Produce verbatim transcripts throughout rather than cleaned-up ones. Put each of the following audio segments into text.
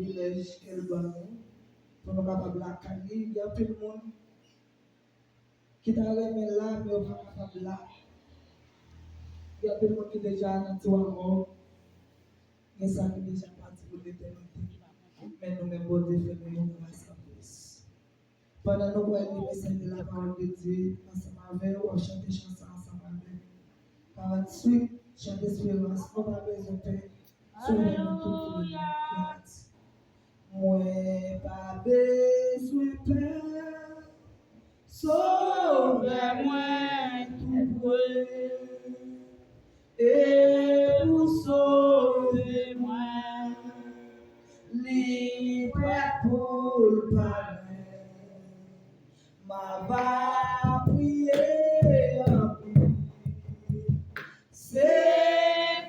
Privilèj ke l ban nou pou nou kapab lakay li. Gen anpil moun ki ta renmen la, men yo pa kapab la. Gen anpil moun ki deja nan tiwa mò. Gen sa ki deja pati pou letènite. Men nou menm, Bondye fè nou yon gras anplis. Pandan nou pral li mesaj de la parole de Dieu ansanm avè w, w ap chante chan sa ansanm avè m. Karant swit, chan desperans, nou pa bezwen pè, Sovè nou tout. Mwen pa bezwen pè, Sovè mwen tou pre. E pou sove mwen, li prèt pou l parèt. M ava priye anpil. Se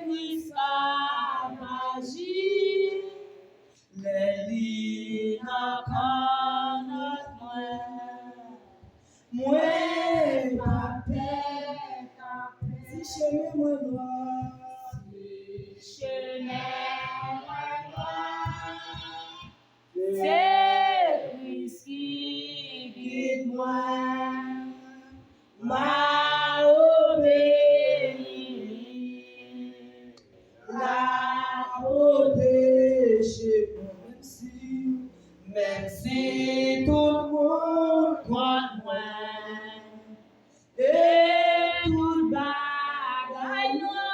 Kris k ap aji. Lè li nan kannòt mwen, mwen pa pè. Si chemen mwen nwa, si chemen mwen nwa, se Kris ki gid mwen. M a obeyi li. L ap pwoteje mwen, menm si, menm si tout moun kont mwen, e tout bagay nwa,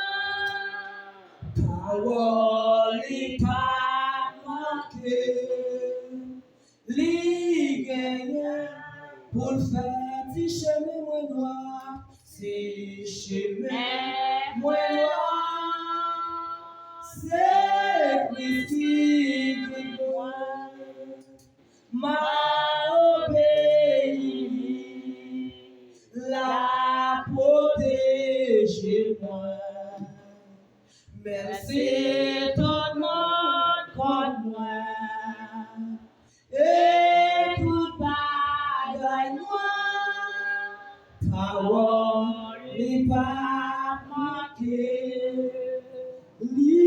pawòl li pa manke. Li genyen pou l fè. Si chemen mwen nwa, si chemen mwen nwa, se Kris ki gid mwen. M a obeyi li, l ap pwoteje mwen. Menm si tout moun kont mwen, e tout bagay nwa, pawòl li pa manke, li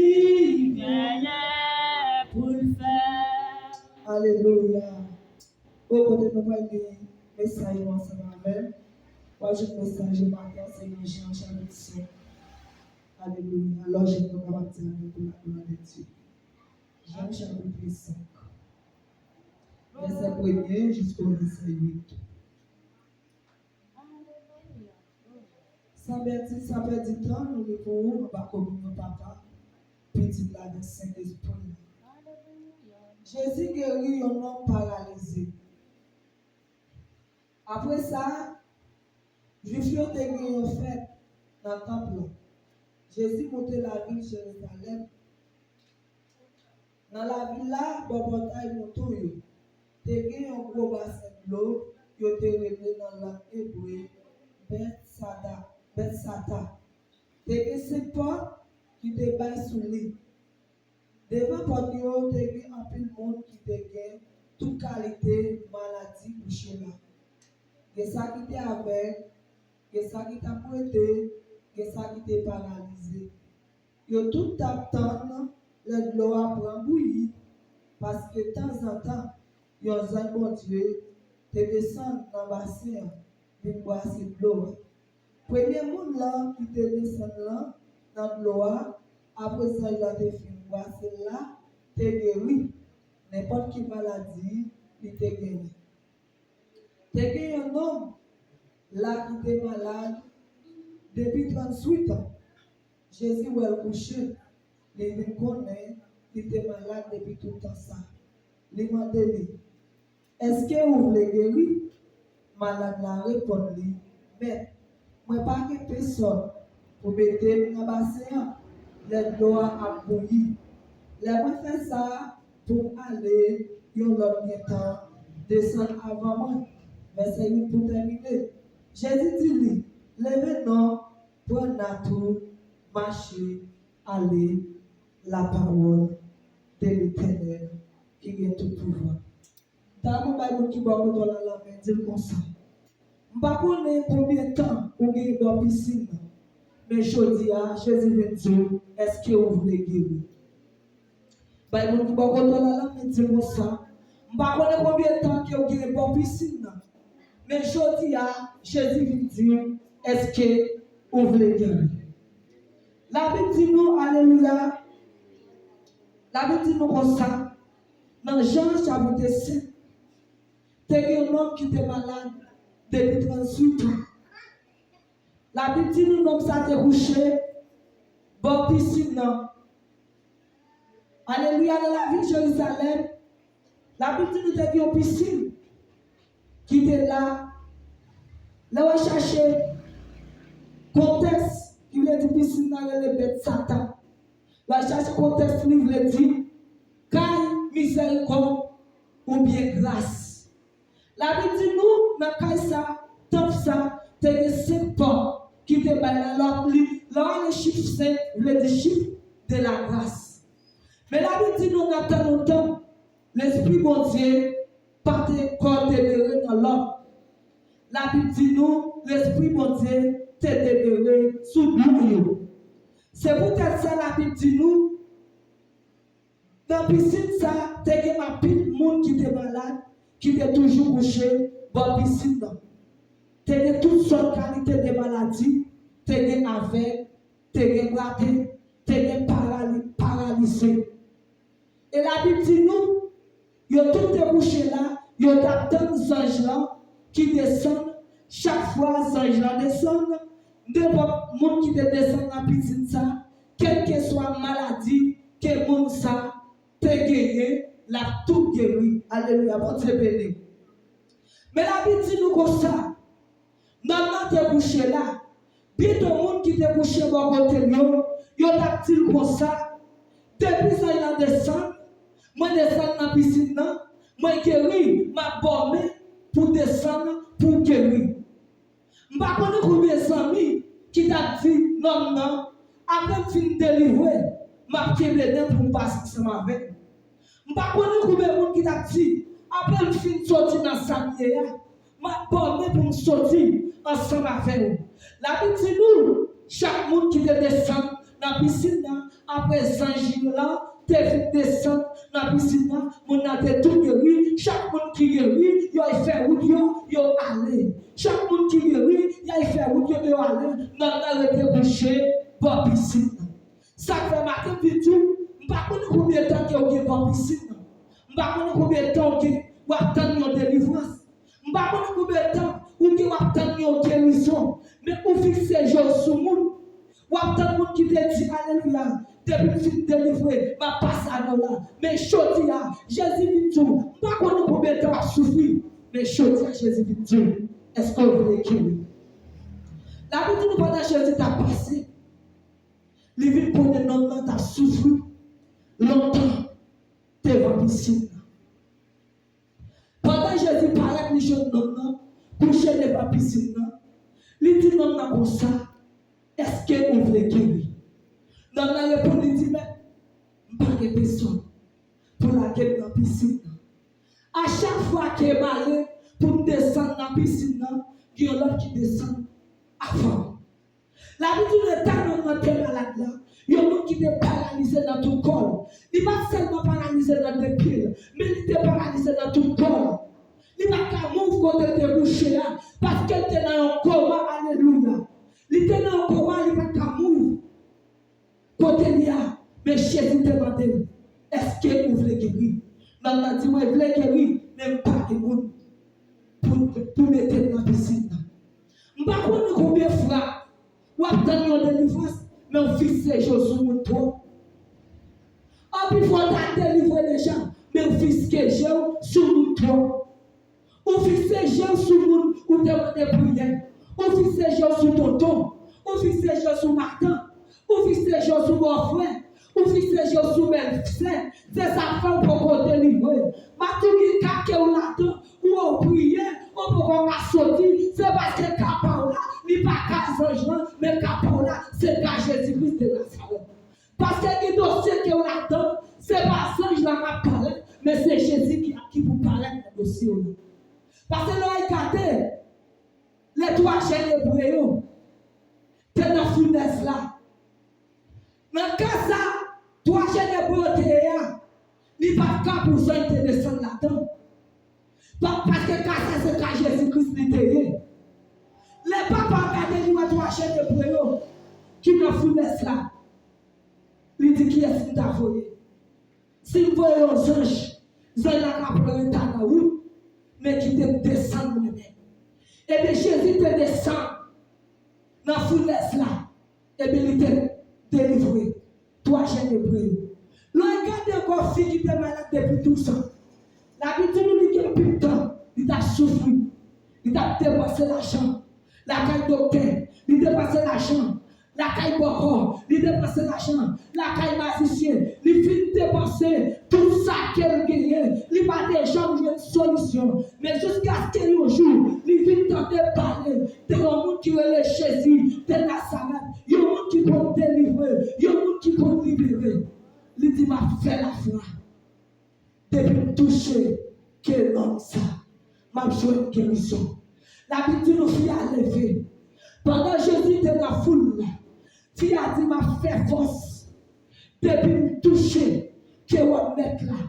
genyen pou l fè. Alelouya. O kote nou pral li mesaj nou ansanm avè m. W ap jwenn mesaj yo maten, se nan Jan chapit senk. Alelouya. Alò, jèn yo kapab di amèn pou la glwa de Dye. Jan chapit senk, vèsè premye jiska vèsè uit. San pèdi, san pèdi tan, nou li pou ou anba kominyon Papa, Pitit la, avèk Sentespri. Jezi geri yon nonm paralize. Apre sa, Jwif yo te gen yon fèt nan tanp lan. Jezi monte lavil Jerizalèm. Nan lavil la, bò pòtay mouton yo, te gen yon gwo basen dlo yo te rele nan lang ebre Bètsada, Bètsata. Te gen senk pòt ki te bay sou li. Devan pòt yo, te gen anpil moun ki te gen tout kalite maladi kouche la. Gen sa ki te avèg, gen sa ki t ap mwete, gen sa ki te paralize. Yo tout t ap tann lè dlo a pran bouyi, paske tanzantan, yon zanj Bondye te desann nan basen an vin bwase dlo a. Premye moun lan ki te desann lan nan dlo a, apre zanj la te fin bwase l la, te geri. Nenpòt ki maladi li te genyen. Te gen yon nonm la ki te malad depi tranntuit an. Jezi wè l kouche, li vin konnen li te malad depi tout tan sa. Li mande li, "Èske ou vle geri?" Malad la reponn li, "Mèt, mwen pa gen pèsòn pou mete m nan basen an lè dlo a ap bouyi. Lè mwen fè sa pou m ale, yon lòt gentan desann avan mwen." Vèsè uit pou tèmine. Jezi di li, "Leve non, pran nat ou, mache, ale." La parole de l'Éternel ki gen tout pouvwa. Damou bay moun ki bò kote w la lanmen, di l konsa, "M pa konnen konbyen tan ou gen bò pisin nan, men jodi a, Jezi vin di w, èske ou vle geri?" Bay moun ki bò kote w la lanmen, konsa. M pa konnen konbyen tan ke w gen bò pisin nan. Men jodi a, Jezi vin di w, èske ou vle geri? Labib di nou, alelouya, Labib di nou konsa, nan Jan chapit senk, te gen yon nonm ki te malad depi tranntuit an. Labib di nou nonm sa te kouche bò pisin nan. Alelouya, nan lavil Jerizalèm, Labib di nou te gen yon pisin ki te la. Lè w al chache kontèks ki vle di pisin nan rele Bètsata. Lè w al chache kontèks li vle di kay mizèrikòd oubyen gras. Labib di nou nan kay sa, tanp sa, te gen senk pòt ki te bay la. Lè w ap li, lè w al li chif senk, vle di chif de la grâce. Men Labib di nou nan tan lontan, Lespri Bondye pa te kò demere nan lòm. Labib di nou, Lespri Bondye te demere sou dlo yo. Se poutèt sa Labib di nou, nan pisin sa, te gen anpil moun ki te malad, ki te toujou kouche bò pisin nan. Te gen tout sòt kalite de maladi, te gen avèg, te gen rate, te gen parali-, paralize. E Labib di nou, yo tout te kouche la, yo t ap tann zanj lan ki desann. Chak fwa zanj lan desann, nenpòt moun ki te desann nan pisin sa, kèlkeswa maladi ke moun sa te genyen, l ap tou geri. Alelouya, Bondye beni. Men Labib di nou konsa, nonm nan te kouche la. Byen de moun ki te kouche bò kote l yo, yo t ap di l konsa, depi zanj lan desann, mwen desann nan pisin nan, mwen geri, m ap ba w men pou w desann, pou w geri. M pa konnen konbyen zanmi ki t ap di nonm nan, apre m fin delivre, m ap kenbe nen pou m pase ansanm avè l. M pa konnen konbyen moun ki t ap di, apre m fin soti nan sa m ye a, m ap ba w men pou m soti ansanm avè w. Labib di nou, chak moun ki te desann nan pisin nan, apre zanj lan te fin desann nan pisin nan, moun nan te tou geri. Chak moun ki geri, yo al fè wout yo, yo ale. Chak moun ki geri, y al fè wout yo, yo ale. Nonm nan rete kouche bò pisin nan. Sa k fè maten m vin di w, m pa konnen konbyen tan ke w gen bò pisin nan. M pa konnen konbyen tan w gen w ap tann yon delivrans. M pa konnen konbyen tan ou gen w ap tann yon gerizon. Men ou fikse je w sou moun. W ap tann moun ki te di, alelouya, depi m fin delivre, m ap pase avè w la. Men jodi a, Jezi vin di w, m pa konnen konbyen tan w ap soufri. Men jodi a, Jezi vin di w, èske w vle geri? Labib di nou pandan Jezi t ap pase, li vin konnen nonm nan t ap soufri lontan devan pisin nan. Pandan Jezi parèt, li jwenn nonm nan kouche devan pisin nan. Li di nonm nan konsa, èske ou vle geri? Nonm nan reponn, li di, mèt, m pa gen pèsonn pou lage m nan pisin nan. A chak fwa ke m ale pou m desann nan pisin nan, gen yon lòt ki desann avan m. Labib di nou eta nonm nan te malad la, yon moun ki te paralize nan tout kò l. Li pa t sèlman paralize nan de pye l, men li te paralize nan tout kò l. Li pa t ka mouv kote l te kouche a, paske l te nan yon koma, alelouya. Li te nan yon koma, li pa t ka mouv kote li a, men Jezi te mande l, èske ou vle geri? Nonm nan di, mwen vle geri, men m pa gen moun pou, pou mete m nan pisin nan. M pa konnen konbyen fwa w ap tann yon delivrans, men w fikse je w sou moun twòp. Anpil fwa w ta delivre deja, men w fiske je w sou moun twòp. Ou fikse je w sou moun ou te mande priyè. Ou fikse je w sou tonton. Ou fikse je w sou matant. Ou fikse je w sou bòfrè. Ou fikse je w sou bèlsè. Se sa k fè w poko delivre. Maten gen ka ke w ladan, ou wè w priye, ou poko ka soti, se paske ka pa w la, li pa ka zanj lan, men ka pa w la, se ka Jezi Kris de Nazarèt. Paske gen dosye ke w ladan, se pa zanj la k ap parèt, men se Jezi ki, ki pou parèt nan dosye w la. Paske lè w al gade, lè twa jèn ebre yo te nan founèz la, nan ka sa twa jèn ebre yo te ye a, Li pa t ka pou zanj te desann ladan. Pa, paske ka sa se ka Jezi Kris li te ye. Lè papa a gade li wè twa jèn Ebre yo ki nan founès la, li di, "Kiyès m ta voye? Si m voye yon zanj, zanj la ka pran reta nan wout, men kite m desann mwen menm." Ebyen, Jezi te desann nan founès la, ebyen, li te delivre twa jèn Ebre yo. Lè w gade ankò fi ki te malad depi douz an, Labib di nou li gen anpil tan, li t ap soufri, li t ap depanse lajan lakay doktè, li depanse lajan lakay bòkò, li depanse lajan lakay mazisyen, li fin depanse tout sa ke l genyen, li pa te janm jwenn solisyon. Men jiskaske yon jou, li vin tande pale de yon moun ki rele Jezi de Nazarèt, yon moun ki konn delivre, yon moun ki konn libere. Li di, "M ap fè lafwa. Depi m touche ke nonm sa, m ap jwenn gerizon." Labib di nou fi a leve. Pandan Jezi te nan foul la, fi a di, "M ap fè fòs. Depi m touche ke wòb Mèt la,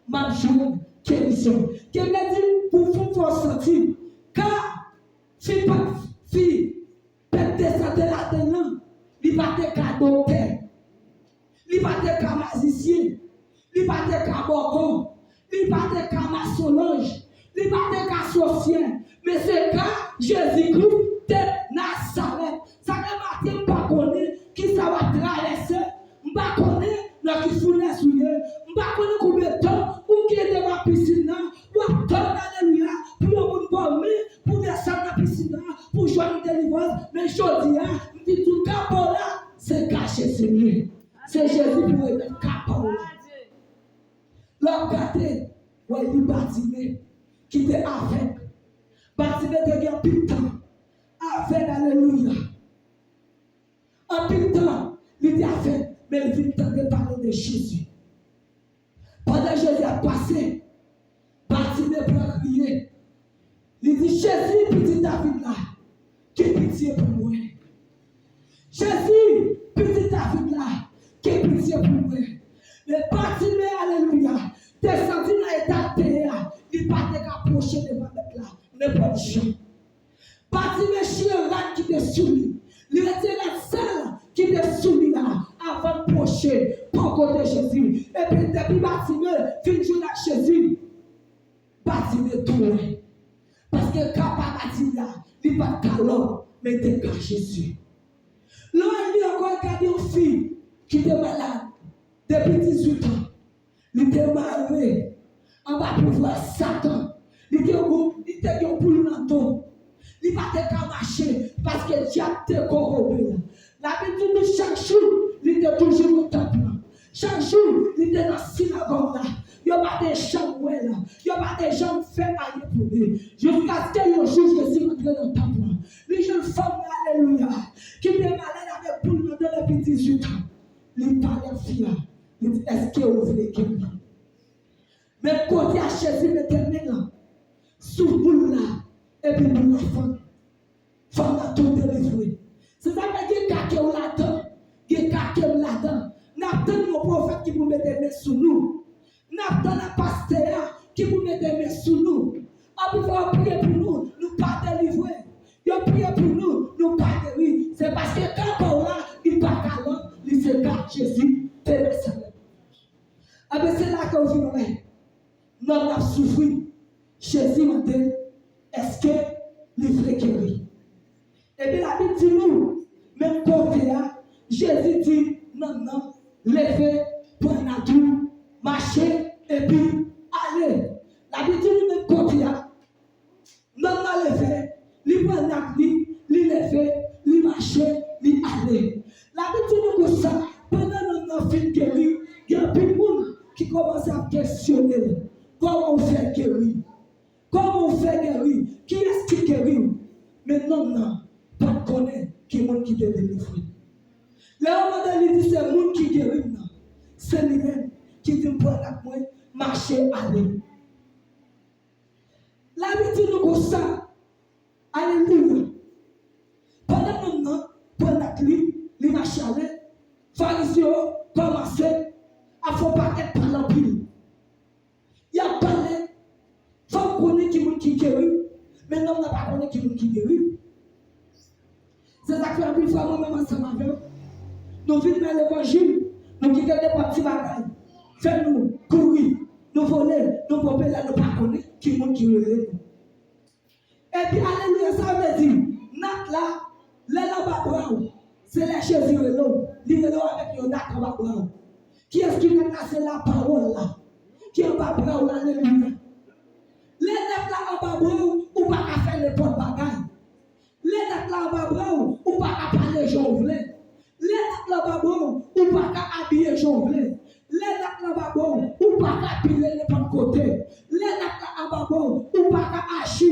m ap jwenn gerizon." Ke vle di, pou fon fò santi, ka fi pa fi pèt de sante ladan l lan, li pa te ka doktè, li pa te ka mazisyen, li pa te ka bòkò, li pa te ka masonlòj, li pa te ka sosyè, men se ka Jezi Kris de Nazarèt. Sa ke maten m pa konnen kisa w ap travèse, m pa konnen nan ki founès ou ye, m pa konnen konbyen tan ou gen devan pisin nan, w ap tann, alelouya, pou yon moun ba w men, pou desann nan pisin nan, pou jwenn delivrans, men jodi a, m vin di w ka pa w la, se ka Jezi li ye. Se Jezi pou remèt ka pa w la. Lè w ap gade, w ap wè li Batime, ki te avèg. Batime te gen anpil tan avèg, alelouya. Anpil tan, li te avèg, men li vin tande pale de Jezi. Pandan Jezi ap pase, Batime pran kriye. Li di, "Jezi, pitit David la, gen pitye pou mwen. Jezi, pitit David la, gen pitye pou mwen." Men Batime, alelouya, te santi nan eta l te ye a, li pa te ka pwoche devan Mèt la nenpòt jan. Batime chire rad ki te sou li. Li retire rad sal ki te sou li la anvan l pwoche bò kote Jezi. Epi depi Batime fin jwenn ak Jezi, Batime tou wè. Paske ka pa Batime a, li pa t ka lòt, men te ka Jezi. Lè w al li ankò, gade yon fi ki te malad depi dizuit an. Li te mare anba pouvwa Satan. Li te, li te gen yon boul nan do. Li pa te ka mache paske dyab te kokobe l. Labib di nou chak jou, li te toujou nan tanp lan. Chak jou, li te nan sinagòg la. Yo pa te janm wè l. Yo pa te janm fè ayen pou li. Jiskaske yon jou, Jezi rantre nan tanp lan. Li jwenn fanm nan, alelouya, ki te malad avèk boul nan do l depi dizuit an. Li pale ak fi a. Li di, "Èske ou vle geri?" Men kote a Jezi mete men l sou boul la, epi boul la fann. Fanm nan tou delivre. Se sa k fè gen ka ke w ladan, gen ka ke m ladan. N ap tann yon pwofèt ki pou mete men sou nou. N ap tann pastè a ki pou mete men sou nou. Anpil fwa yo priye pou nou, nou pa delivre. Yo priye pou nou, nou pa geri. Se paske ka pa w la, li pa ka lòt, li se ka Jezi de Nazarèt. Anben, se la ke w vin wè nonm nan ap soufri. Jezi mande l, èske li vle geri? Epi Labib di nou, menm kote a, Jezi di nonm nan, "Leve, pran rad ou, mache, epi ale." Labib di nou, menm kote a, nonm nan leve, li pran rad li, li leve, li mache, li ale. Labib di nou konsa, pandan nonm nan fin geri, gen anpil moun ki kòmanse ap kesyone l, "Kòman w fè geri? Kòman w fè geri? Kiyès ki geri w?" Men nonm nan pa t konnen ki moun ki te delivre l. Lè yo mande l, li di, "Se moun ki geri m nan, se li menm ki di m pran rad mwen, mache ale." Labib di nou konsa, alelouya. Pandan nonm nan pran rad li, li mache ale, Farizyen yo kòmanse ap fè yon pakèt pale anpil. geri, men nonm nan pa konnen ki moun ki geri. Se sa k fè anpil fwa mwen menm ansanm avè w, nou vin nan levanjil, nou kite nenpòt ti bagay fè nou kouri, nou vole, nou ponpe lè nou pa konnen ki moun ki rele nou. Epi, alelouya, sa vle di, nat la, lè l anba bra w, se lè Jezi rele w, li rele w avèk yon nat anba bra w. Kiyès ki nat la? Se lapawòl la ki anba bra w la, alelouya. Lè nat la anba bra w, ou pa ka fè nenpòt bagay. Lè nat la anba bra w, ou pa ka pale jan w vle. Lè nat la anba bra w, ou pa ka abiye jan w vle. Lè nat la anba bra w, ou pa ka pile nenpòt kote. Lè nat la anba bra w, ou pa ka aji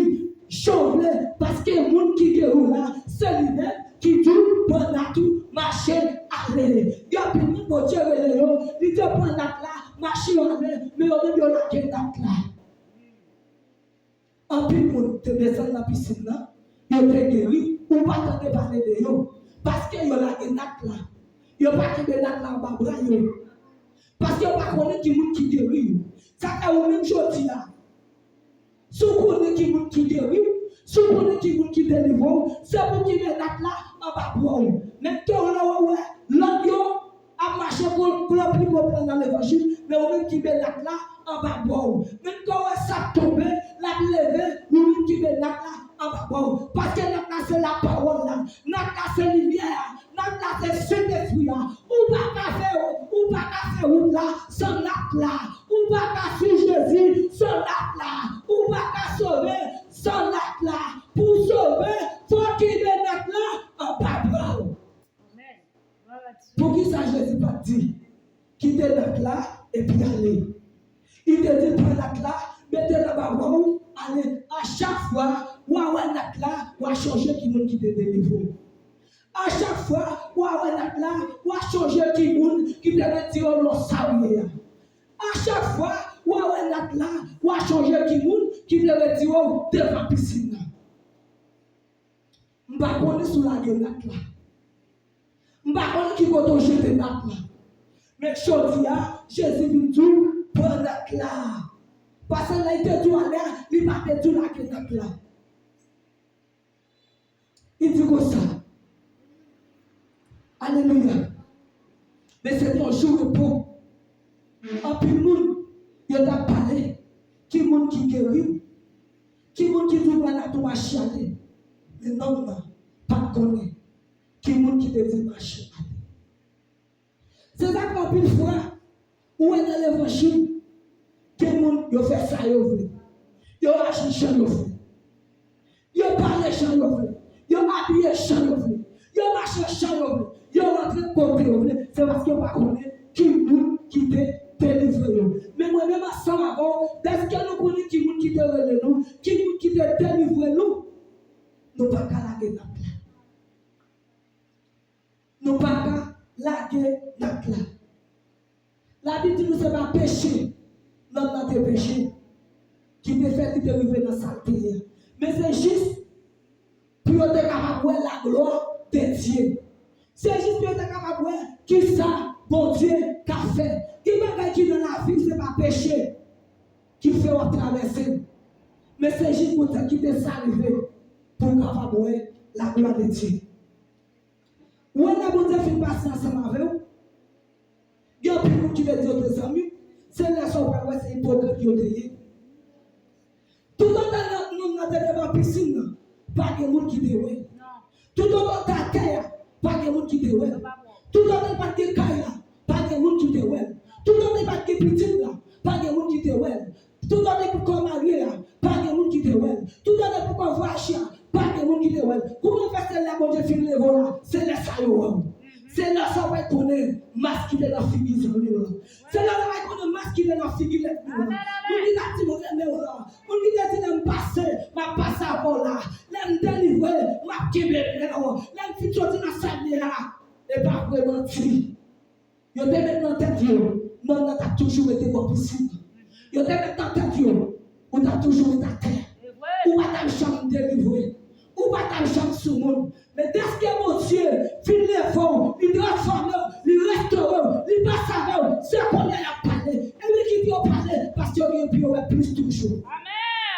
jan w vle, paske moun ki geri w la, se li menm ki di w pran nat ou, mache ale. Gen anpil moun Bondye rele yo, li di yo pran nat la, mache ale, men yo menm yo lage nat la. Anpil moun te desann nan pisin nan, yo te geri, ou pa tande pale de yo, paske yo lage nat la. Yo pa kenbe nat la anba bra yo, paske yo pa konnen ki moun ki geri yo. Sa fè ou menm jodi a, si w konnen ki moun ki geri w, si w konnen ki moun ki delivre w, se pou w kenbe nat la anba bra w. Men ke w lè w wè lòt yo ap mache gwo, gwo pli gwo plan nan levanjil, men ou menm kenbe nat la anba bra w. Menm ke w wè sa ap tonbe, l ap leve, ou menm kenbe nat la anba bra w. Paske nat la se lapawòl la, nat la se limyè a, nat la se Sentespri a. Ou pa ka fè, ou pa ka fè wout la san nat la. Ou pa ka swiv Jezi san nat la. Ou pa ka sove san nat la. Pou w sove, fò w kenbe nat la anba bra w. Poukisa Jezi pa t di, kite nat la epi ale? Li te di, pran nat la, mete l anba bra w, ale. A chak fwa w a wè nat la, w a chonje ki moun ki te delivre w. A chak fwa w a wè nat la, w a chonje ki moun ki te retire w lòt sa w ye a. A chak fwa w a wè nat la, w a chonje ki moun ki te retire w devan pisin nan. M pa konnen si w lage nat la. M pa konnen ki kote w jete nat la. Men jodi a, Jezi vin di w, pran nat la. Paske lè li te di w ale a, li pa te di w lage nat la. Li di konsa. Alelouya. Men se te yon jou repo. Anpil moun, yo t ap pale. Ki moun ki geri w? Ki moun ki di w pran nat ou mache ale? Men nonm nan pa t konnen ki moun ki te di l mache ale. Se sa k fè anpil fwa, ou wè nan levanjil, gen moun, yo fè sa yo vle. Yo aji jan yo vle. Yo pale jan yo vle. Yo abiye jan yo vle. Yo mache jan yo vle. Yo rantre kote yo vle. Se paske yo pa konnen ki moun ki te delivre yo. Men mwen menm ansanm avè w, dèske nou konnen ki moun ki te rele nou, ki moun ki te delivre nou, nou pa ka lage nat la. Nou pa ka lage nat la. Labib di nou se pa peche nonm nan te peche ki te fè li te rive nan sa l te ye a. Men se jis pou yo te kapab wè laglwa de Dye. Se jis pou yo te kapab wè kisa Bondye ka fè. Gen bagay ki nan lavi w, se pa peche ki fè w ap travèse l. Men se jis pou w te kite sa rive pou w kapab wè laglwa de Dye. Ou wè lè Bondye fin pase ansanm avè w, gen anpil moun ki te di yo te zanmi, se lè sa w pral wè se ipokrit yo te ye. Toutotan nonm nan te devan pisin nan, pa gen moun ki te wè l. Toutotan l te atè a, pa gen moun ki te wè l. Toutotan l pa t gen kay la, pa gen moun ki te wè l. Toutotan l pa t gen pitit la, pa gen moun ki te wè l. Toutotan l poko marye a, pa gen moun ki te wè l. Toutotan l poko vwayaje a, pa gen moun ki te wè l. Kouman fè se lè Bondye fin leve w la, se lè sa yo wè w? Se lè sa w pral konnen mas ki te nan figi zanmi w lan. Se lè sa w pral konnen mas ki te nan figi lènmi w lan. Moun ki ta di m renmen w lan. Moun ki te di lè m pase, m ap pase avè w la. Lè m delivre, m ap kenbe men w. Lè m fin soti nan sa m ye a, e pa vre manti. Yo te met nan tèt yo, nonm nan t ap toujou rete bò pisin nan. Yo te met nan tèt yo, ou t ap toujou ret atè. Ou pa t ap janm delivre. Ou pa t ap janm sou moun. Men dèske Bondye fin leve w, li transfòme w, li restore w, li pase avè w, se kounye a y ap pale. E li ki di yo pale, paske yo gen pou yo wè plis toujou.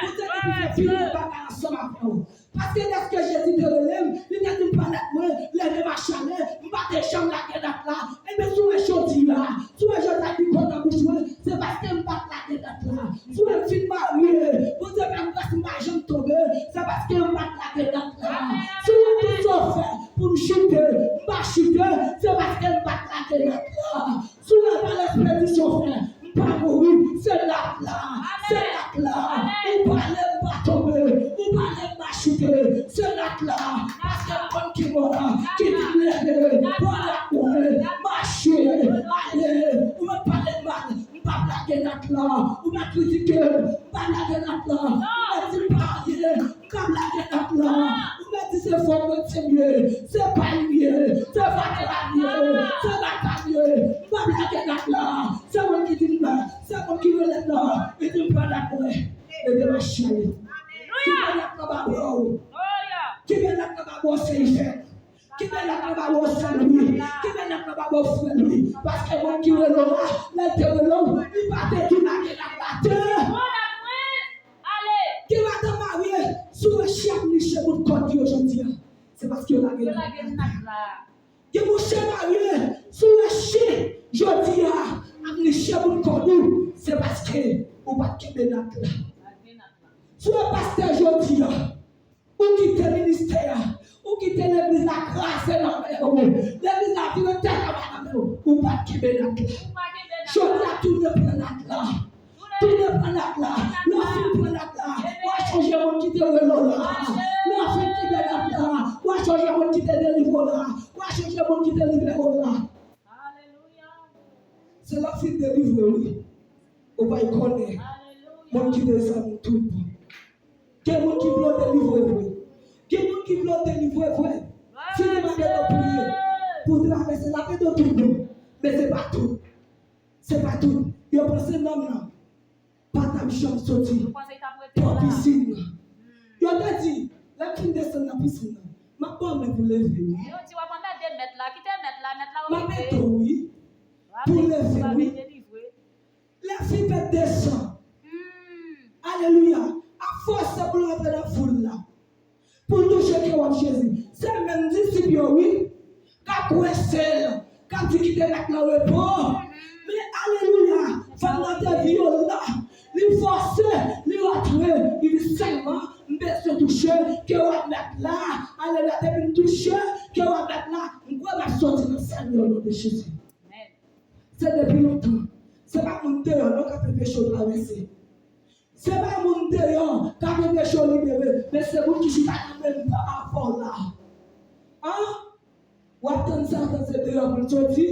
Bondye Pou fè pil bagay ansanm avè w. Paske dèske Jezi te rele m, li te di m, "Pale ak mwen, leve mache ale," m pa te janm lage dat la. Ebyen, si w wè jodi a, si w wè jodi a li kontan bouch mwen, se paske m pa t lage dat la. Si w wè m fin marye, Bondye fè m gras, m pa janm tonbe, se paske m pa t lage dat la. Si w wè tout sa w fè pou m chite, m pa chite, se paske m pa t lage dat la. Si w wè pa lespedisyon fè, m pa mouri, se dat la, se dat la. Ou pale m pa tonbe, ou pale m pa chite, se dat la. Paske m konn ki mò la, ki di m leve, pran dat mwen, mache, ale, ou mèt pale m mal, m p ap lage dat la, ou mèt kritike m, m p ap lage dat la, ou mèt di m pa anyen, m p ap lage dat la, ou mèt di se fo kretyen m ye, se pay m ye, se fatra m ye, se baka m ye, m p ap lage dat la. Se moun ki di m la, se moun ki rele m la, li di m pran dat mwen, leve mache ale. Kenbe dat la ba bro w. Kenbe dat la ba bro Seychèl. Kenbe dat la ba bro sè Lwi. Kenbe dat la ba bro frè Lwi. Paske moun ki rele w la, lè l te rele w, li pa te di lage dat la atè. Gen madanm marye, si w wè chen ap niche bout kòd yo jodi a, se paske yo lage dat la. Gen mouche marye, si w wè chen jodi a ap niche bout kòd ou, se paske ou pa t kenbe dat la. Si w wè pastè jodi a, ou kite ministè a, ou kite legliz la kraze nan men w, legliz la vire tèt anba nan men w, ou pa t kenbe dat la. Jodi a tounen pran dat la. Tounen pran dat la. Lè w fin pran dat la, w a chonje moun ki te rele w la. Lè w fin kenbe dat la, w a chonje moun ki te delivre w la. W a chonje moun ki delivre w la. Se lè w fin delivre wi. Ou pral konnen moun ki te zanmi w tout bon. Gen moun ki vle w delivre vre. Gen moun ki vle w delivre vre. Si nou mande yo priye pou w travèse, l ap ede w tout bon. Men se pa tout. Se pa tout. Yo panse nonm nan pa t ap janm soti bò pisin nan. Yo te di, lè m fin desann nan pisin nan, m ap ba w men pou leve wi. Yo di w ap anmède mèt la, kite mèt la, mèt la okipe. M ap ede w wi. Pou leve wi. Lè fi pèt desann. Alelouya. Ap fòse pou l rantre nan foul la. Pou l touche kè w ap Jezi. Se menm disip yo wi, k ap kwese l, k ap di kite mèt lan repo. Men alelouya, fanm nan te vyolan, li fòse, li rantre, li di sèlman, m bezwen touche kè w ap mèt la. Alelouya, depi m touche kè w ap mèt la, m kwè m ap soti nan sèl yo, o non de Jezi. Se depi lontan. Se pa moun deyò non k ap anpeche w travèse. Se pa moun deyò k ap anpeche w libere, men se moun ki chita nan menm tan avè w la. An? W ap tann Satan se deyò pou l soti.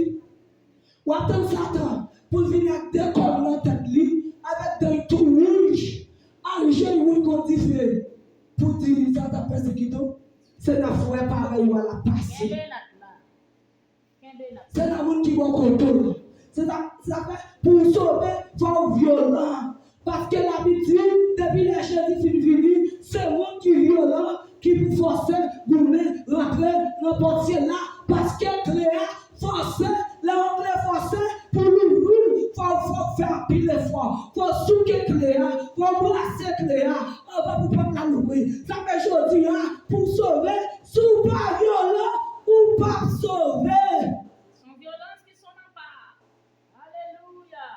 W ap tann Satan pou l vini ak de kòn nan tèt li, avèk dan l tou wouj, ak je l wouj kon dife, pou di Satan pèsekite w. Se nan fwè parèy ou a l ap pase. Se nan moun ki bò kote w. Se sa, se sa fè, pou w sove, fò w vyolan. Paske Labib di, depi lè Jezi fin vini, se moun ki vyolan ki pou fòse goumen rantre nan pòtye la. Paske kle a fòse, lè yon kle fòse, pou louvri l, fò, fò w fè anpil efò. Fò w souke kle a, fò w brase kle a, anvan pou pòt la louvri. Sa fè jodi a, pou w sove, si w pa vyolan, ou p ap sove. Se yon vyolans ki sou nan pa. Alelouya.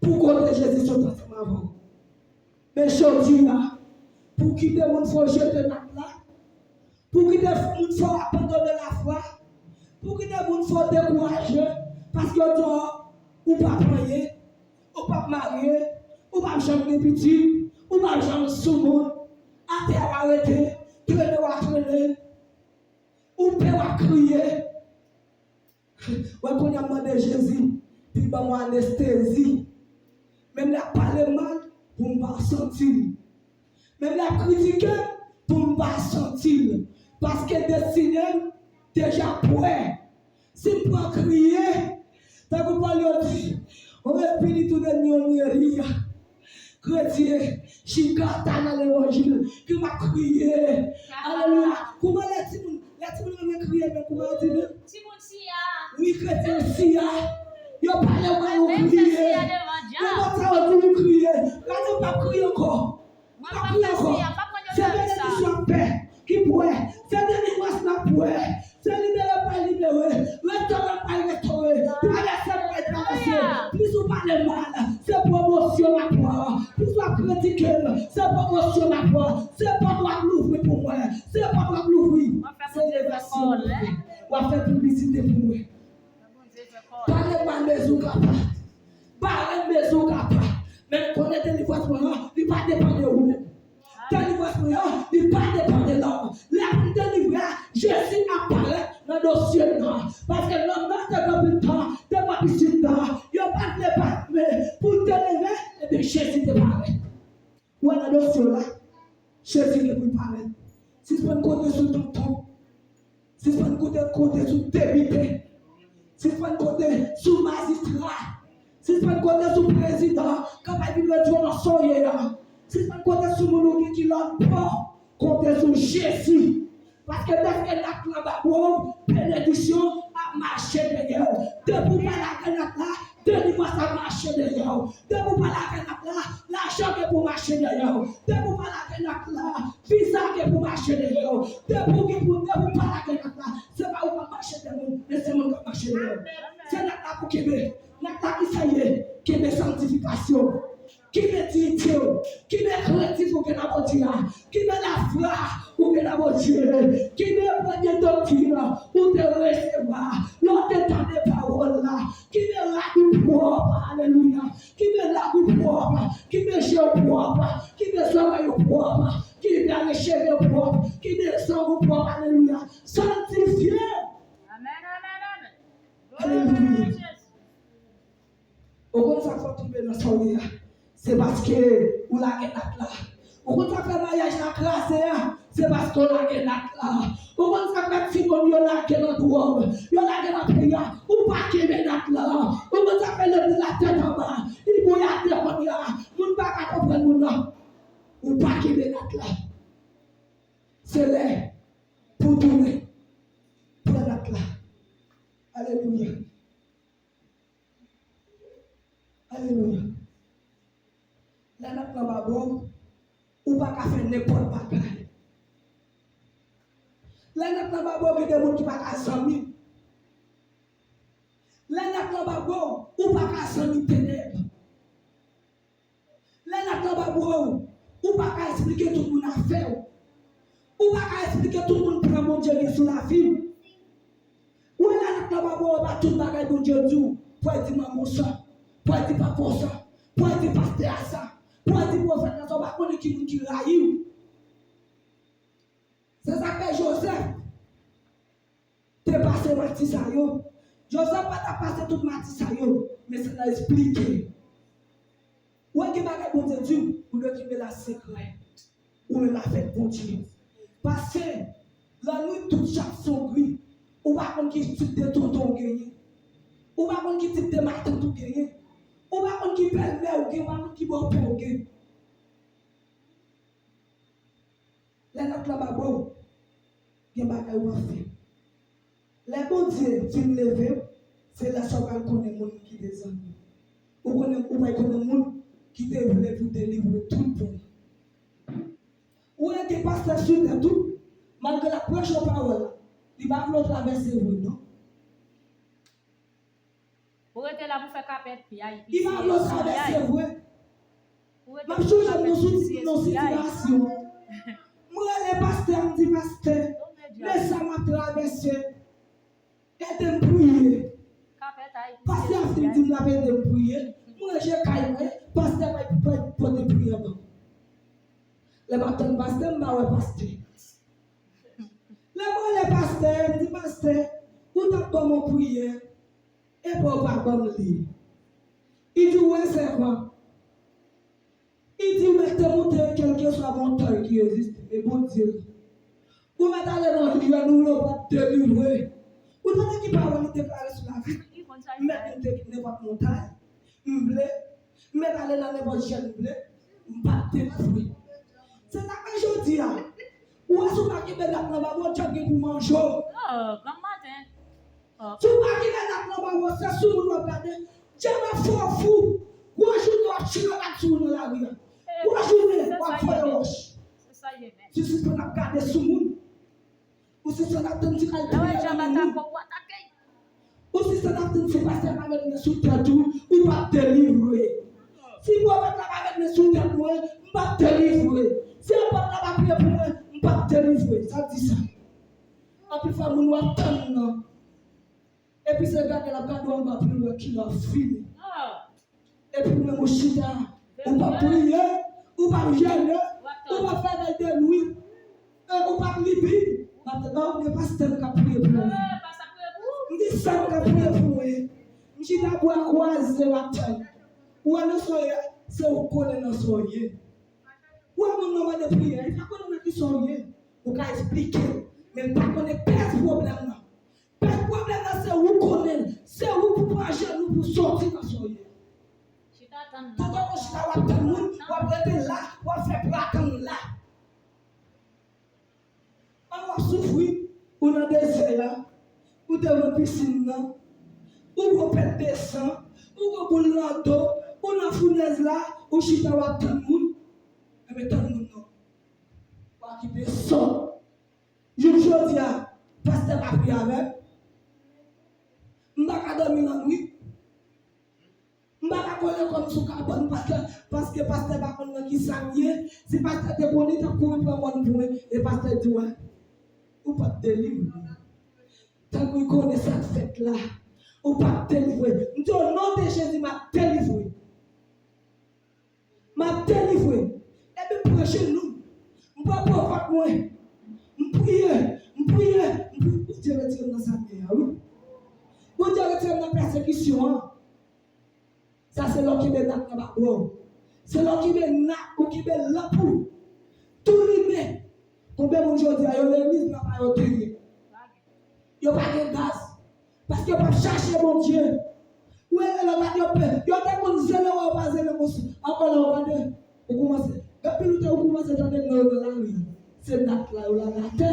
Pou kote Jezi sot ansanm avè w. Men jodi a, pou kite moun fè w jete nòt la, pou kite moun fè w abandone lafwa, pou kite moun fè w dekouraje, paske yo di w ou p ap anyen, ou p ap marye, ou p ap janm gen pitit, ou p ap janm soumoun, atè w a rete, trennen w a trennen, ou pè w a kriye. Wè kounye a m mande Jezi pou l ban mwen anestezi. Menm lè ap pale m mal, pou m pa santi l. Menm lè ap kritike m, pou m pa santi l. Paske destine m deja prè. Si m pran kriye, tankou Pòl yo di, on espíritu de ñoñería. Kretyen, chikata nan levanjil, ki m ap kriye. Alelouya. Kouman lè timoun, lè timoun renmen kriye, men kouman yo di menm? Timoun siya. Wi, kretyen siya. Yo pale w mal, ou kriye. Nenpòt sa yo di, ou kriye. Gade, ou p ap kriye ankò. Mwen pa priye ankò. Se benediksyon ap fè ki pou wè. Se delivrans n ap wè. Se libere pral libere. Restore pral restore. Travèse pral travèse. Plis ou pale mal, se pwomosyon m ap pran. Plis w ap kritike m, se pwomosyon m ap pran. Se pòt w ap louvri pou mwen. Se pòt w ap louvri. Se elevasyon w ap fè. W ap fè piblisite pou mwen. Pale mal mezi w kapab. Bare mezi w kapab. Men konnen delivrans mwen an, li pa depann de ou menm. Delivrans mwen an, li pa depann de lòm. Lè pou m delivre a, Jezi ap parèt nan dosye m nan. Paske lòm nan te gen pil tan, te gen pisin nan. Yo pa t vle bat men pou l te leve, ebyen Jezi te parèt. Ou wè nan dosye w la, Jezi gen pou l parèt. Sispann konte sou tonton. Sispann konte, konte sou depite. Sispann konte sou majistra. Sispann konte sou prezidan. Kanpay vin retire w nan sa w ye a. Sispann konte sou moun ou gen ki lòt bò. Konte sou Jezi. Paske dèske nat lan ba bò w, benediksyon ap mache dèyè w. Depi w pa lage nat la, delivrans ap mache dèyè w. Depi w pa lage nat la, lajan gen pou mache dèyè w. Depi w pa lage nat la, viza gen pou mache dèyè w. Depi w gen pou, depi w pa lage nat la, se pa ou k ap mache dèyè moun, men se moun k ap mache dèyè w. Se nat la pou kenbe. Nat la ki sa l ye? Kenbe sanktifikasyon. Kenbe diyite w. Kenbe krentif ou gen nan Bondye a. Kenbe lafwa ou gen nan Bondye. Kenbe premye doktrin ou te resevwa lè w te tande pawòl la. Kenbe rad ou pwòp, alelouya. Kenbe lang ou pwòp. Kenbe je w pwòp. Kenbe zòrèy ou pwòp. Kenbe cheve w pwòp. Kenbe zong ou pwòp, alelouya. Sanktifye. Amèn, amèn, amèn. Alelouya. Ou konn sa k fè w tonbe nan sa w ye a? Se paske ou lage nat la. Ou konn sa k fè maryaj la kraze a? Se paske w lage nat la. Ou konn sa k fè timoun yo lage nan dwòg, yo lage nan peyi a? Ou pa kenbe nat la. Ou konn sa k fè legliz la tèt anba, li bouya de kounye a, moun pa ka konprann moun nan? Ou pa kenbe nat la. Se lè pou w tounen. Pran nat la. Alelouya. Alelouya. Lè nat lan ba bò w, ou pa ka fè nenpòt bagay. Lè nat lan ba bò w, gen de moun ki pa ka zanmi. Lè nat lan ba bò w, ou pa ka zanmi tenèb. Lè nat lan ba bò w, ou pa ka esplike tout moun afè w. Ou pa ka esplike tout moun plan Bondye gen sou lavi w. Ou wè lè nat lan ba bò w, e pa tout bagay Bondye di w pou w di manman w sa, pou w di papa w sa, pou w di pastè a sa, pou w di pwofèt la sa, ou pa konnen ki moun ki rayi w. Se sa k fè Jozèf te pase mati sa yo. Jozèf pa t ap pase tout mati sa yo, men se nan esplike. Ou wè gen bagay Bondye di w, ou dwe kenbe l an sekrè. Ou menm avèk Bondye. Paske lannwit tout chat sonbri, ou pa konn ki tip de tonton w genyen. Ou pa konn ki tip de matant ou genyen. Ou pa konn ki bèlmè w gen, ou pa konn ki bòpè w gen. Lè nat lan ba bò w, gen bagay w ap fè. Lè Bondye fin leve w, se lè sa w pral konnen moun ki te zanmi w. Ou konnen, ou pral konnen moun ki te vle pou delivre tout bon. Ou wè gen pastè sou tèt ou, malgre l ap preche yon pawòl, li pa vle w travèse vre non. Ou rete la pou fè kapèt, yay. Li pa vle w travèse vre. M ap chonje m nan sou, nan sitiyasyon. M rele pastè, m di pastè, men sa m ap travèse. Ede m priye. Pastè a fin di m l ap ede m priye. M ranje kay mwen, pastè pa, pa pote priyè ban m. Lè m ap tann pastè, m pa wè pastè. Lè m rele pastè, m di pastè, ou t ap ban m yon priyè, epi w pa ban m li. Li di, ou wè sèvan. Li di, ou mèt te monte kèlkeswa montay ki egziste, e Bondye l. Ou mèt ale nan lye nou yo pou delivre. Ou tande ki pawòl li deklare sou lavi? M mèt monte nenpòt montay m vle, m mèt ale nan nenpòt jèn m vle, m p ap delivre. Se sa k fè jodi a, ou wè si w pa kenbe nat lan ba Bondye, dyab gen pou manje w. Oh, granm maten. Si w pa gentan nat lan ba w, se sou moun w ap gade. Dyab ap fè w fou. Gwo jounen w ap tire bal sou moun nan lari a. Gwo jounen w ap vòlè w. sou moun. Ou sispann ap tann ti kal priye nan men moun. Ou sispann ap tann si pastè pa met men sou tèt ou, ou p ap delivre. Si pwofèt la pa met men sou tèt mwen, m p ap delivre. Si apot la pa priye pou mwen, m p ap delivre. Sa di sa. Anpil fwa moun w ap tann nan. Epi se gade l ap gade w anba pou l wè kilè w ap fini. Epi ou menm ou chita, ou p ap priye, ou p ap jene, ou p ap fè vèy de nwit, e ou p ap li Bib. M ap di, "Oh, gen pastè m k ap priye pou mwen." M di, "Sè m k ap priye pou mwen." M chita bra kwaze, m ap tann. Ou wè nan sa w ye, se ou k konnen nan sa w ye. Ou wè moun nan mande priyè, li pa konnen nan kisa w ye. Ou ka esplike l, men l pa konnen pèz pwoblèm nan. Pèz pwoblèm nan se ou konnen l, se ou pou pran ajenou pou soti nan sa w ye. Toutan w chita w ap tann moun, w ap rete la, w ap fè bra tann la. An w ap soufri, ou nan dezè a, ou devan pisin nan, ou gwo pèt de san, ou gwo boul nan do, ou nan founèz la, ou chita w ap tann moun, enben tann moun non. W a kite sòt. Jouk jodi a, pastè pa priye avè m. M pa ka dòmi lannwit. M pa ka kole kò m sou kabòn pastè, paske pastè pa konn nan kisa m ye. Si pastè te konnen, li t ap kouri pran mòn pou mwen. E pastè di, "Wè, ou p ap delivre. Tankou l konnen sa k fèt la, ou p ap delivre." M di, "O non de Jezi, m ap delivre." M ap delivre. Epi m pran jenou. M pran pwovòt mwen. M priye. M priye. M priye. Bondye retire m nan sa m ye a, wi. Bondye retire m nan pèsekisyon an. Sa se lè w kenbe nat nan ba bra w. Se lè w kenbe nat, ou kenbe lanp ou. Tou limen. Konbyen moun jodi a, yo legliz nan pa yo te ye. Yo pa gen gaz. Paske yo p ap chache Bondye. Ou wè lè yo gade yo pe, yo te konn zele wè yo pa zele konsa. Ankò lè yo gade, ou koumanse. Gen pil ou te ou koumanse tande nan yo nan lari. Se nat la yo lage atè.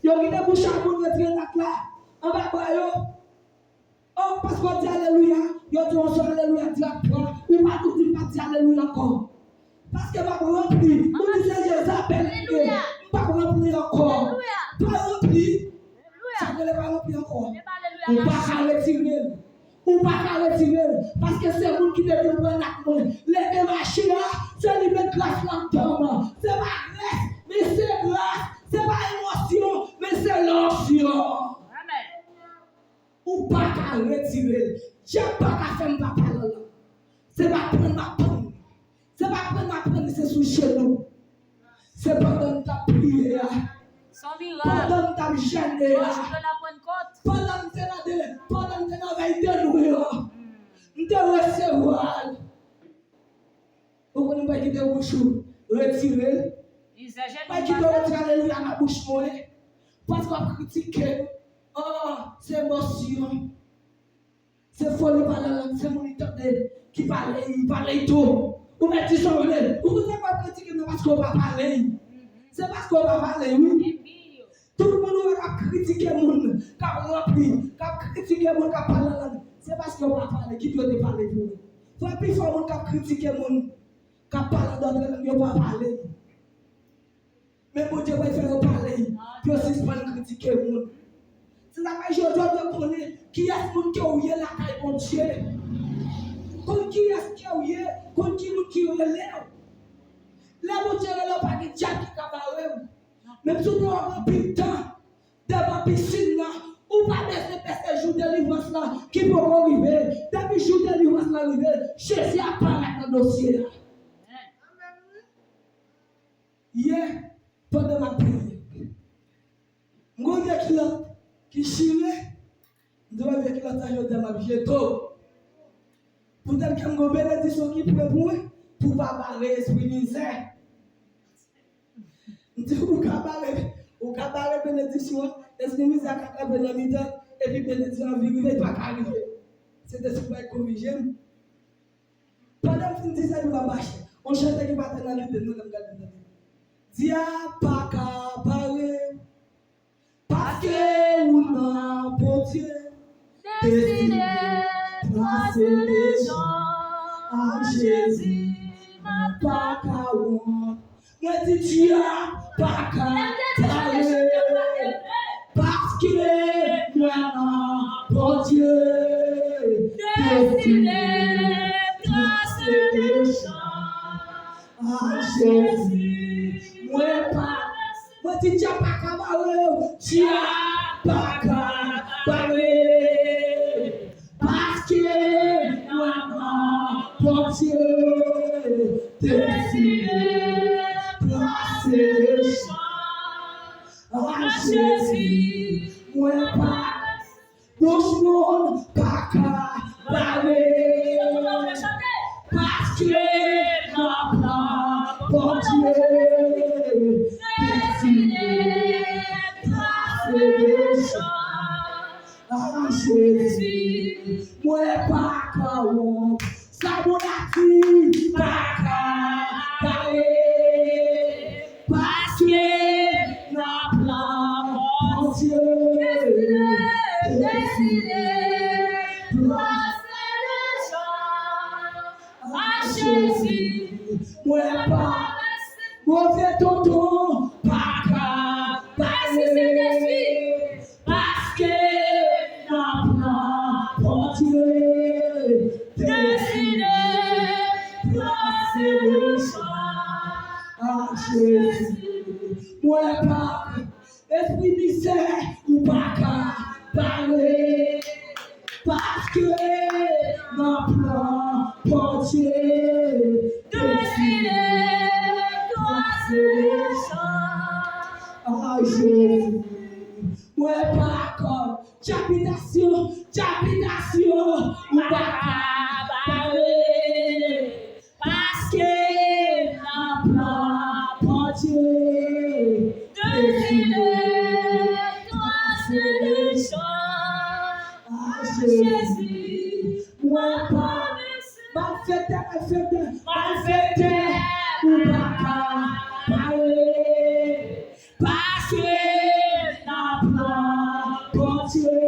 Yo kite bouch a moun retire nat la anba bra yo. Oh, paske w di alelouya, yo di yon sèl alelouya, di ak twa, ou pa tou di m pa di alelouya ankò. Paske m ap ranpli. Ou di se Jezabèl ki gen. M p ap ranpli ankò. Pa ranpli. Sa k rele pa ranpli ankò. Ou pa ka retire l. Ou pa ka retire l. Paske se moun ki te vin pran ak mwen. Leve mache a, se li met gras ladan m. Se pa grès, men se gras. Se pa emosyon, men se lonksyon. Ou pa ka retire l. Dyab pa ka fè m pa pale an lang. Se pa prann m ap prann li. Se pa prann m ap prann li, se sou jenou. Se pandan m t ap priye a. Pandan m t ap jene a. Pandan m te nan de, pandan m te nan vèy de nwi an. M te resevwa l. Ou konnen m pa kite bouch ou retire l. Pa kite w retire alelouya nan bouch mwen. Paske w ap kritike m. Oh, se emosyon. Se foli pale an lang, se moun li tande ki pale, li pale tou. Ou mèt di sa w vle. Ou konn sa w ap kritike m nan paske w pa pale. Se paske w pa pale, wi. Tout moun ou wè k ap kritike moun k ap ranpli, k ap kritike moun k ap pale an lang, se paske yo pa pale, kite yo te pale pou ou. Fò pifò moun k ap kritike moun k ap pale an dòt lang, yo pa pale. Men Bondye pral fè yo pale, pou yo sispann kritike moun. Se sa k fè jodi a w dwe konnen kiyès moun ke w ye lakay Bondye. Konn kiyès ke w ye, konn ki moun ki rele w. Lè Bondye rele w, pa gen dyab ki ka bare w. Menm si w te wè w gen anpil tan devan pisin nan, ou pa bezwen pèse jou delivrans lan ki poko rive. Depi jou delivrans lan rive, Jezi ap parèt nan dosye a. Yè, pandan m ap priye, m gon vye kilòt ki chire. M di, "Wè vye kilòt sa jodi a m ap jete w." Poutèt ke m gon benediksyon ki pre pou mwen, pou w pa bare espri mizè. M di, "Ou ka bare, ou ka bare benediksyon an, espri mizè a ka kanpe nan mitan, epi benediksyon an vin rive, li pa ka rive." Sentespri bay korije m. Pandan m fin di sa, epi m ap mache. On chante ki pa te nan lide m nan lè m gade tande. Dyab pa ka bare m. Paske ou nan Bondye, destine, trase lejan a Jezi, mwen pa ka wont. Mwen di Dye a pa ka bare, paske mwen nan Bondye destine, trase de chan a Jezi. Mwen pa, mwen di Dye a pa ka bare, Dye a pa ka bare. Paske mwen nan Bondye destine, trase de chan a Jezi. Mwen pa, bouch moun pa ka bare. Paske nan plan Bondye destine, trase de chan a Jezi, mwen pa ka wont. Sa moun la di pa ka bare. Paske nan plan Bondye destine, trase de chan a Jezi, mwen pa, move tonton pa ka bare. Paske nan plan Bondye destine, trase de chan a Jezi. Mwen pa, espri mizè, ou pa ka bare. Paske nan plan Bondye destine, trase de chan a Jezi. Mwen pa ka, dyabitasyon, dyabitasyon, ou pa ka bare. Paske nan plan Bondye destine, trase de chan a Jezi. Mwen pa, malfektè, malfektè, malfektè, ou pa ka bare. Paske nan plan Bondye